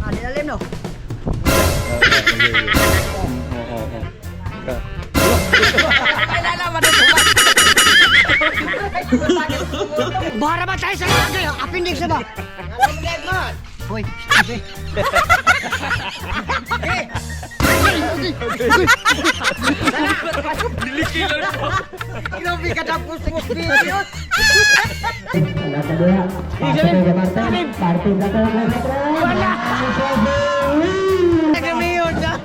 Ah, nilalim no. Oo. Kailangan man ito. Bara ba tayo sa lagi? Appendix na ba? Hoy, sabi. Grabe ka tapos mo video. Wala. Nagamiyon na.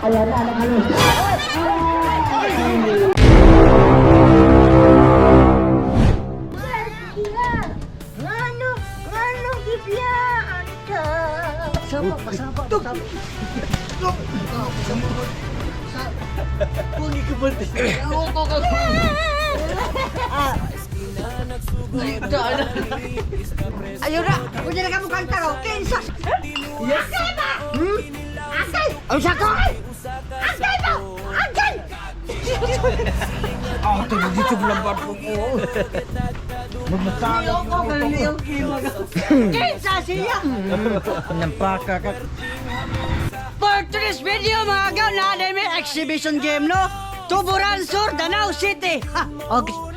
Wala, wala. Ngano, ngano gibiyaan ka? Sama, sama, sama. Ayun na, kung na ka mo kanta ko, kinsa! Agay ba? Hmm? Agay! Ang sako! Agay ba? Agay! Kinsa siya! Nampaka ka. For today's video mga agaw na may exhibition game no? Tuburan Sur, Danau City. Ha!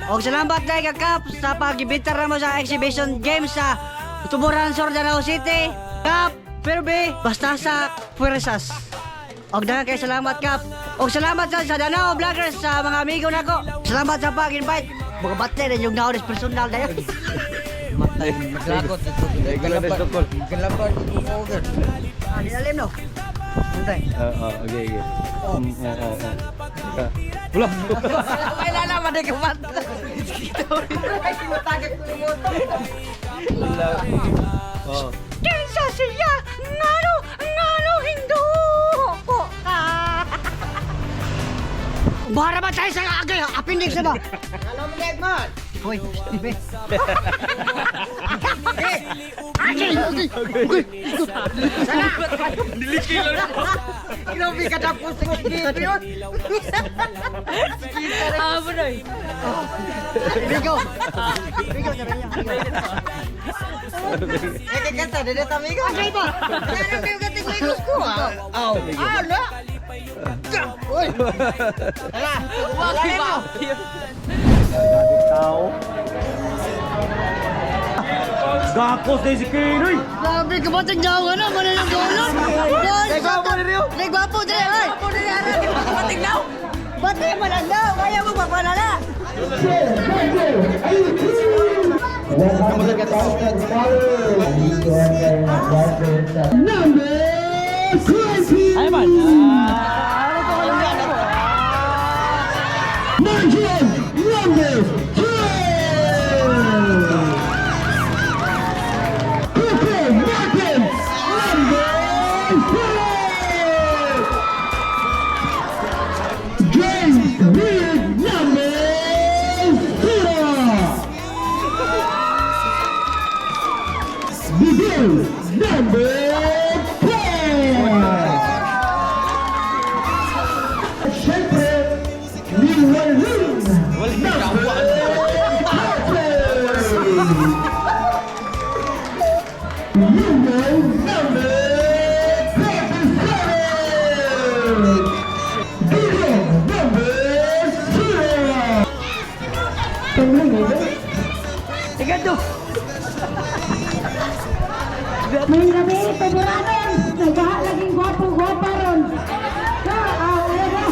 Og salamat dahil kakap sa pag-ibitar mo sa exhibition game sa Tuburan Sur, Danau City. Kap, Perbe, basta sa Puersas. Og daghang kay salamat Kap. Og salamat sa Danau Vloggers sa mga amigo nako. Salamat sa pag-invite. Mga bate rin yung naonis personal dayon. Matay, maglagot ito. Galaban, galaban ito ko. Ah, nilalim no. Antay. Oo, okay. Oo. Wala. Kailangan man ka mat. Wala. Oo. Kinsa siya? Ngano? Ngano hindo ko ka? Bara ba tayo sa agay? Appendix na ba? Alam mo man. Hoy, Steve. Agay! Agay! Sana! Grabe ka tapos mo video. Ah, Bunoy. Bigo. Bigo, sabi niya. Eh, kanta, dede amigo. Agay ba? Ano kayo gating may ko ah? Aw. Ah, na. Uy. Tara. Wala mo. Tao. Gakos na si Kinoy! Grabe ka ba? Tignaw ka na. Mali ng dolon. Nagwapo ni Rio. Nagwapo dre, oy. Nagwapo dre, Patignaw. Pati malanda. Kaya mo papalala. Ay man! James Beard number 0. Bidil number 10. Siyempre, Liwalin number 14. Hugo number 27. Bidil number 0. Igado. May gabi, tuburanon. Nagbaha laging gwapo-gwapa ron. Na, ah, wala na.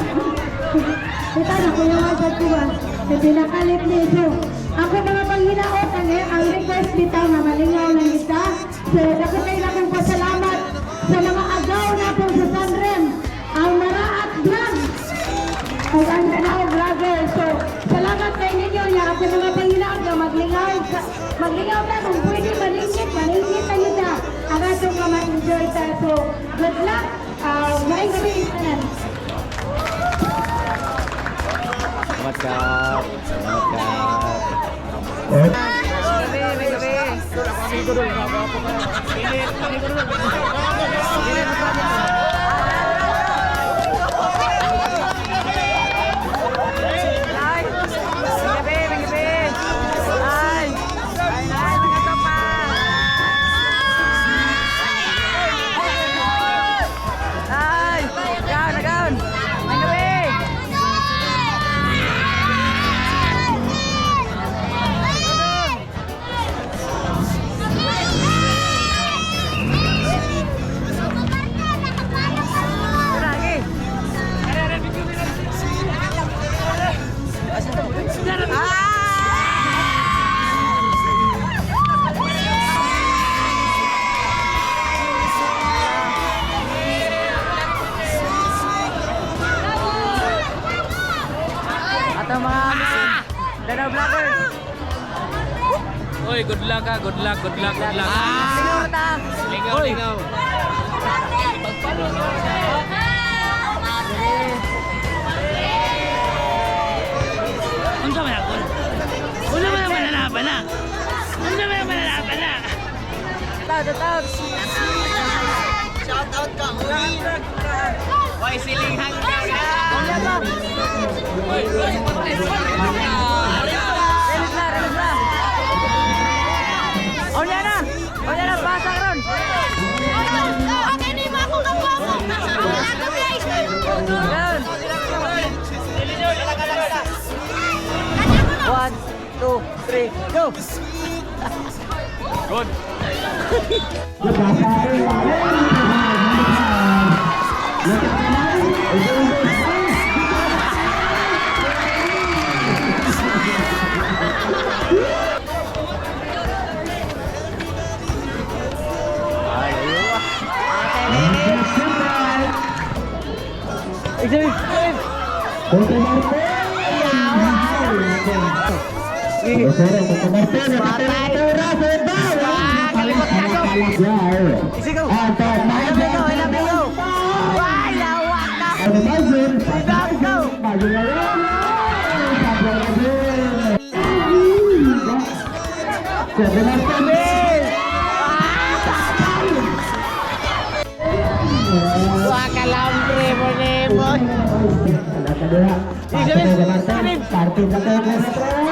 Kita na, kuya nga ko ba? Sa pinakalit nito. Ako mga panghinaot, ang request bitaw nga malingaw ng isa. So, dako kayo na akong pasalamat sa mga agaw na po sa Sanrem. Ang Maraat Vlog. Ug ang Danao Vlogger. So, salamat kay ninyo niya. Ako mga panghinaot nga maglingaw. Maglingaw ta kung pwede maningit, maningit tayo ta. Ang atong nga ma-enjoy ta. So, good luck. Maayong gabi tanan. Salamat Kap! Salamat Kap! Gabi, may gabi. Ito mga Danau Vlogger. Oy, good luck ha. Good luck, good luck, good luck. Lingaw ta. Lingaw, lingaw. Unsa man ako? Unsa man ang mananapan na? Unsa man ang mananapan na? Tao, tao. Shout out ka, Uy! Why siling hanggang? Unya ba? Relax na, relax na. Unya na. Unya na, pasa karon. Okay, ni mo akong kapo. Yan. One, two, three, go! Good. Isigaw! I love you, go! I love you, go! Why, lawak na! Go!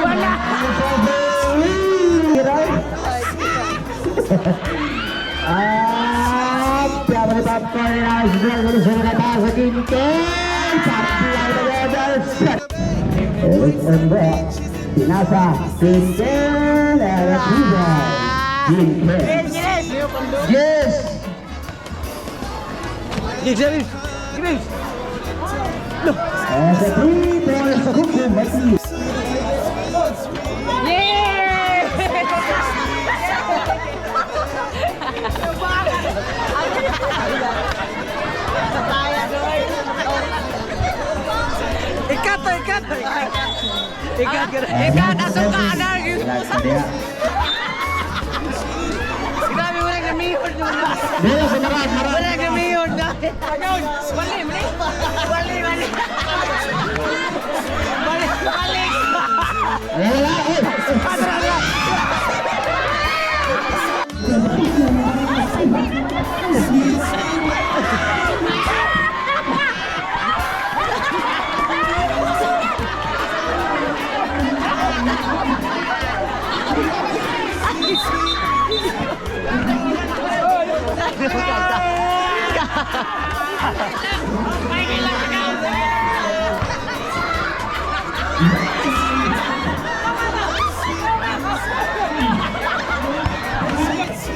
Wala! At Pinasa, Quintel, Quintel. Yes! And the three points Kuku Mati. Ikat to, ikat! Ikat ka na. Ikat, asong ka na! Grabe, wala namihon na. Dito sa marat, marat. Wala namihon na. Mali, mali. Mali, mali. Mali, mali. Wala, oy.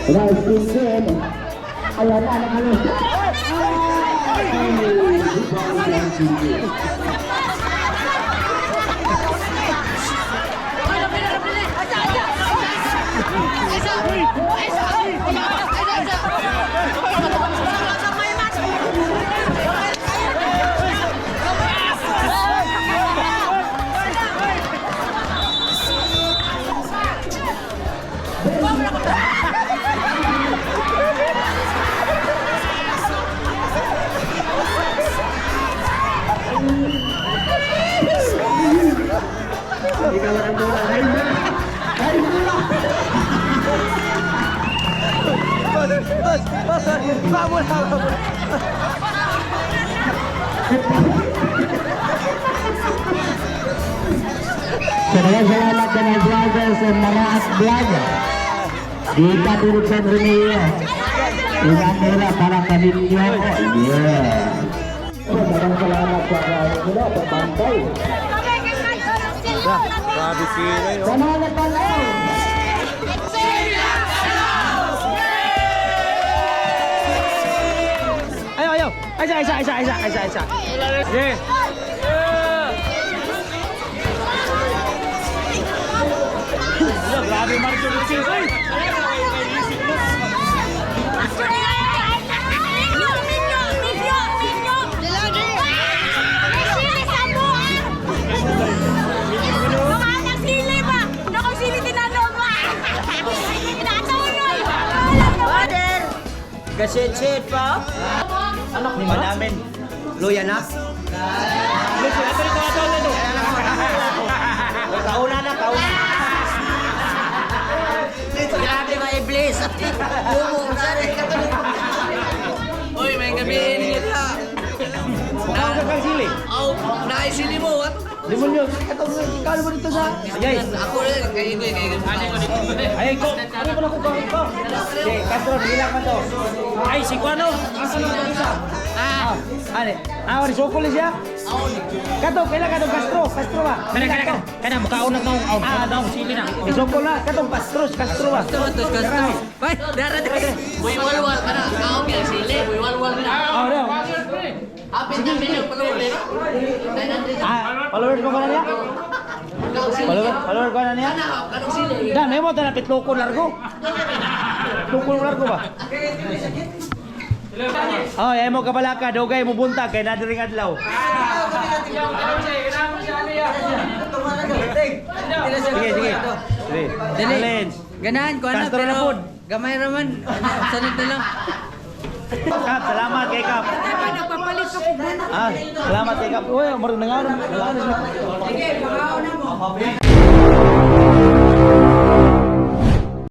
Right, Quintel. Ayan, anak ano. Ikaw ang bola. Ay, bola. Ay, bola. Maraming salamat sa mga vloggers and Maraat Vlog. Dita Tulog San Romeo. Ilang nila para kaninyo ko. Yeah. Maraming salamat sa nila, sa bantay. Grabe sila yun. Sa mga nagpalaw. Ayaw, ayaw. Isa, isa, isa, isa, isa, isa. Sige. Wala, grabe Marjo Lucis. Ay! Minyo, minyo, minyo. Gasit-sit pa. Anak ni Madamin. Luya na. Ato, ato, ato, ato. Kauna na, kauna. Grabe ka, Iblis. Bumo, saan? Uy, may gabi ninyo diha. Mukha ka kang sili. Aw, naisili mo. Ato. Limon yun. Ito, ikaw mo dito sa... Ayay. Ako rin, kay Igoy, kay Igoy. Ay, ko. Ano ko na ko ko? Si Castro, bilang man to. Ay, si Kuano. Asa na ito isa? Ah. Ano? Ah, wala sokol siya. Kato, kaila kato Castro, Castro ba? Kana kana kana mukhaon na taong aw, ah, daw sili na. Sokol na katong Castro, Castro ba? Castro, Castro. Bay, dara dara. Buy walwal kana, kaon gyud sili, buy walwal na. Ah, daw. Apit na million followers. 900. Ah, followers ko kana niya? Follower, follower ko na niya? Kanong sili. Dan, may mo ta na pitloko largo. Pitloko largo ba? Oh, ay mo kabalaka, dugay mo buntag kay nadiring adlaw. Sige, sige. Sige. Challenge. Ganahan ko na, Castro na pero pod. gamay raman. Sanod na lang. Kap, salamat kay Kap. Nagpapalit ko kung Ah, salamat kay Kap. Uy, marunong nangaron. Nangaron siya. Sige, pakaon na mo.